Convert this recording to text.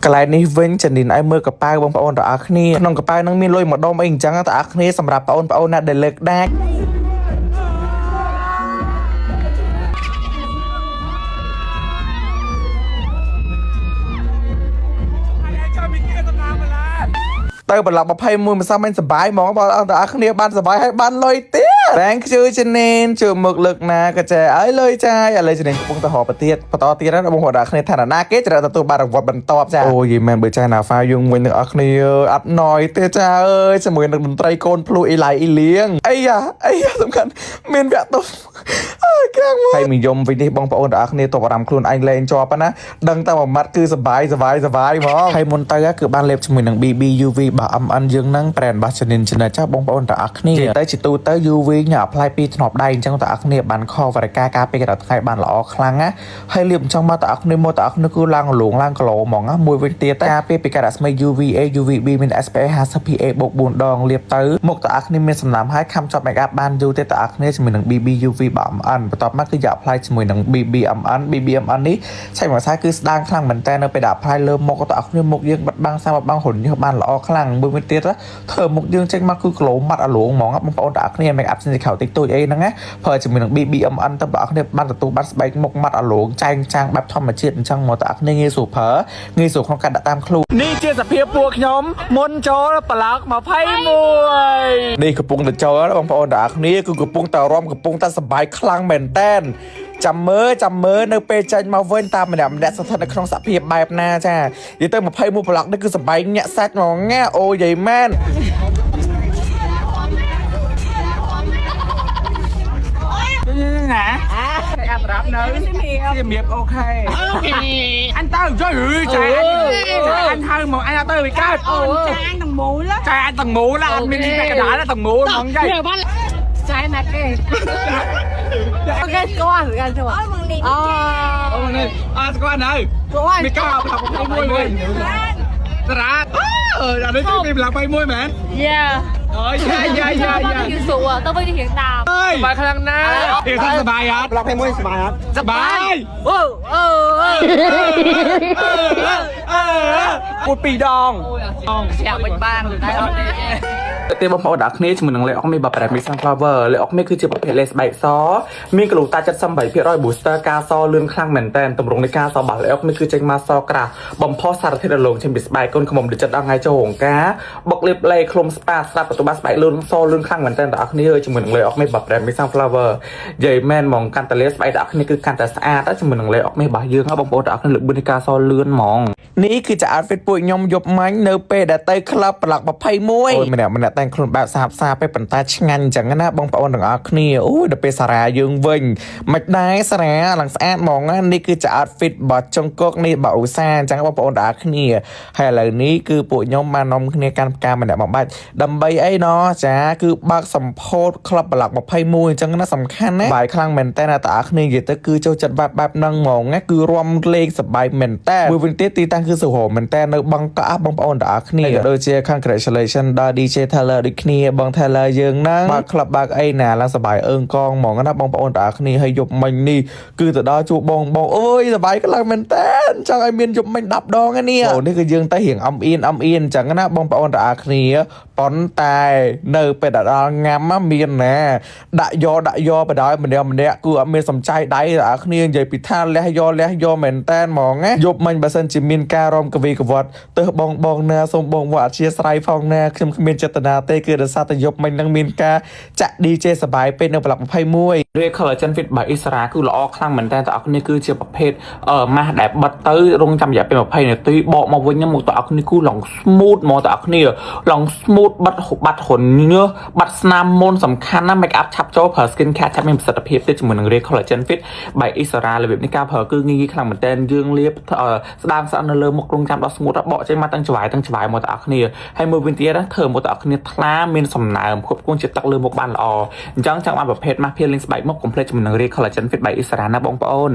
កន្លែងនេះវិញចនិនឲ្យមើលកប៉ៅបងប្អូនទាំងអស់គ្នាក្នុងកប៉ៅហ្នឹងមានលុយមួយដុំអីអញ្ចឹងទាំងអស់គ្នាសម្រាប់បងប្អូនណាដែលលើកដាច់ ទៅបន្លប់21ម្សិលមិញសប្បាយហ្មងបងប្អូនទាំងអស់គ្នាបានសប្បាយហើយបានលុយទៀត Thank you ជនេនជួបមុខលើកណាក៏ចេះឲ្យលុយចាយឥឡូវជនេនកំពុងតែរកប្រទៀតបន្តទៀតណាបងប្អូនទាំងអស់គ្នាថាណាគេจะទទួលបានរង្វាន់បន្ទាប់ចាអូយមែនបើចាណាហ្វាយើងវិញទាំងអស់គ្នាអត់ណយទេចាអើយជាមួយនឹងតន្ត្រីកូនភ្លុអ៊ីឡៃអ៊ីលៀងអីយ៉ាអីយ៉ាសំខាន់មានវគ្គទប់អើយកាំងមកហើយនិយមវិញនេះបងប្អូនទាំងអស់គ្នាតបអារម្មណ៍ខ្លួនឯងលែងជាប់ណាដឹងតែមួយម៉ាត់គឺសប្បាយសប្បាយសប្បាយហ្មងហើយមុនទៅគឺបានលេបជាមួយនឹង BB UV របស់ MN យើងហ្នឹង brand របស់ Chanin Channel ចាស់បងប្អូនទាំងអស់គ្នានិយាយទៅជាទូទៅ UV ញ៉ាំ apply ពីធ្នាប់ដៃអញ្ចឹងទាំងអស់គ្នាបាន cover ការការពារកម្ដៅថ្ងៃបានល្អខ្លាំងណាហើយលាបអញ្ចឹងមកទាំងអស់គ្នាមកទាំងអស់គ្នាគឺឡើងលងឡើងគីឡូហ្មងណាមួយវិញទៀតការពារពីការរស្មី UVA UVB មាន SPF 50 PA បូក4ដងលាបទៅមុខទាំងអស់គ្នាមានសំណើមហើយខំជាប់ make up បានយូរទៀតទាំងអស់គ្នាជាមួយនឹង BB UV របស់ MN បន្ទាប់មកគឺយក apply ជាមួយនឹង BBMN BBMN នេះឆែកមួយខ្សែគឺស្ដាងខ្លាំងមែនតើនៅពេលដែល apply លើមុខទាំងអស់គ្នាមុខយើងបាត់បង់សាបាត់បង់រុនញើសបានល្អខ្លាំងមួយវិញទៀតធ្វើមុខយើងចេញមកគឺក្លូម៉ាត់អាលងហ្មងបងប្អូនទាំងអស់គ្នា make up ចេញក្រៅតិចតួចអីហ្នឹងណាប្រើជាមួយនឹង BBMN ទៅបងប្អូនគ្នាបានទទួលបានស្បែកមុខម៉ាត់អាលងចែងចាំងបែបធម្មជាតិអញ្ចឹងមកទាំងអស់គ្នាងាយស្រួលប្រើងាយស្រួលក្នុងការដាក់តាមខ្លួន នេះជាសភាពពួកខ្ញុំមុនចូលប្លុក21 នេះកំពុងតែចូលបងប្អូនទាំងអស់គ្នាគឺកំពុងតែរំកំពុងតែសប្បាយខ្លាំងមែនតែនចាំមើលចាំមើលនៅពេលចេញមកវិញតាមម្នាក់ម្នាក់ស្ថិតនៅក្នុងសភាពបែបណាចានិយាយទៅ21ប្លុកនេះគឺសប្បាយញាក់សាច់ហ្មងណាអូយាយមែន ណាតែអាប់រាប់នៅសៀមរាបអូខេអញទៅចុយចាចាអញហៅមកអញអត់ទៅវាកើត អូចាញទាំងមូល ចាអញទាំងមូលអត់មានតែកដាលទាំងមូលហ្មងយាយ ចាយណាស់គេអូខេស្គាល់ស្គាល់ចូល អូមកនេះ អូ អូនេះអត់ស្គាល់នៅ ស្គាល់ មីកោប្លុក21វិញតារាអឺអានេះគឺពីប្លុក21មែន យ៉ា អូយ៉ាយ៉ាយ៉ាយ៉ា ទៅសួរទៅវិញរៀងដើម សบายខ្លាំងណាស់រៀងសบายអត់ ប្លុក21សบายអត់ សบาย អូអូ អឺពូពីរដង ចាក់វិញបានតែអត់ទេ ទេបងប្អូនទាំងអស់គ្នាជាមួយនឹងលេអុកមីបប្រែមី Sunflower លេអុកមីគឺជាប្រភេទលេស្បែកសមានក្លូតា78% booster ការសលឿនខ្លាំងមែនតែនតម្រងនៃការសរបស់លេអុកមីគឺចេញមកសក្រាស់បំផុសសារធាតុរលោងចេញពីស្បែកកូនខ្មុំដូចចិត្តដល់ថ្ងៃចូលរោងការបុកលាបលេឃ្លុំស្ប៉ាស្រាប់ទទួលបានស្បែកលឿនសលឿនខ្លាំងមែនតែនទាំងអស់គ្នាជាមួយនឹងលេអុកមីបប្រែមី Sunflower និយាយមែនហ្មងកាន់តែលេស្បែកទាំងអស់គ្នាគឺកាន់តែស្អាតជាមួយនឹងលេអុកមីរបស់យើងបងប្អូនទាំងអស់គ្នាលឿននៃការសលឿនហ្មងនេះគឺជា outfit ពួកខ្ញុំយប់មាញ់នៅពេលដែលទៅក្លឹបប្លុក21អូយម្នាក់ម្នាក់តែងខ្លួនបែបសាបសាបពេលប៉ុន្តែឆ្ងាញ់អញ្ចឹងណាបងប្អូនទាំងអស់គ្នាអូយដល់ពេលសារ៉ាយើងវិញមិនដែរសារ៉ាឡើងស្អាតហ្មងណានេះគឺជា outfit របស់ចុងកកនេះរបស់ឧស្សាហ៍អញ្ចឹងបងប្អូនទាំងអស់គ្នាហើយឥឡូវនេះគឺពួកខ្ញុំបាននាំគ្នាកាន់ផ្កាម្នាក់មួយបាច់ដើម្បីអីណោះចាគឺបើកសម្ពោធក្លឹបប្លុក21អញ្ចឹងណាសំខាន់ណាបាយខ្លាំងមែនតើអ្នកទាំងអស់គ្នានិយាយទៅគឺចូលចិត្តបែបបែបហ្នឹងហ្មងណាគឺរំលេងសប្បាយមែនតើមួយវិញទៀតទីតាំងគឺសុរមែនតើនៅបឹងកក់បងប្អូនទាំងអស់គ្នាក៏ដូចជា congratulation ដល់ DJ Taylor ដូចគ្នាបង Taylor យើងហ្នឹងបើកក្លឹបបើកអីណាឡើងសប្បាយអើងកងហ្មងណាបងប្អូនទាំងអស់គ្នាហើយយប់មិញនេះគឺទៅដល់ជួបបងបងអូយសប្បាយខ្លាំងមែនតើចង់ឲ្យមានយប់មិញ10ដងហ្នឹងនេះអូនេះគឺយើងទៅរៀងអំអៀនអំអៀនអញ្ចឹងណាបងប្អូនទាំងអស់គ្នាប៉ុន្តែនៅពេលដល់ងាំមានណាដាក់យកដាក់យកបដ ாய் ម្នាក់ម្នាក់គឺអត់មានសំចៃដៃទាំងអស់គ្នានិយាយពីថាលះយកលះយកមែនតែនហ្មងណាយប់មិញបើសិនជាមានការរំកវីកវត្តទៅបងបងណាសូមបងវត្តអធិស្ឋានផងណាខ្ញុំគ្មានចេតនាទេគឺដោយសារតែយប់មិញនឹងមានការចាក់ DJ សប្បាយពេកនៅប្លុក21 Real Collagen Fit របស់អ៊ីសារ៉ាគឺល្អខ្លាំងមែនតើបងប្អូនគ្នាគឺជាប្រភេទអឺម៉ាស់ដែលបិទទៅរងចាំរយៈពេល20នាទីបកមកវិញមកបងប្អូនគ្នាគឺឡង smooth ហ្មងបងប្អូនគ្នាឡង smooth បាត់បាត់រុនញើសបាត់ស្នាមមុនសំខាន់ណា make up ឆាប់ចូលប្រើ skin care ឆាប់មានប្រសិទ្ធភាពទៀតជាមួយនឹង Real Collagen Fit by អ៊ីសារ៉ារបៀបនេះការប្រើគឺងាយៗខ្លាំងមែនតើយើងលាបស្ដាងស្អាតនៅលើមុខរងចាំដល់ smooth បកចេញមកទាំងច្បាយទាំងច្បាយមកបងប្អូនគ្នាហើយមួយវិញទៀតណាធ្វើមកបងប្អូនគ្នាថ្លាមានសំណើមគ្រប់គ្រងជាតិទឹកលើមុខបានល្អអញ្ចឹងចង់បានប្រភេទម៉ាស់ភាលីងស្បែកមុខកុំភ្លេចជាមួយនឹង Real Collagen Fit by អ៊ីសារ៉ាណាបងប្អូន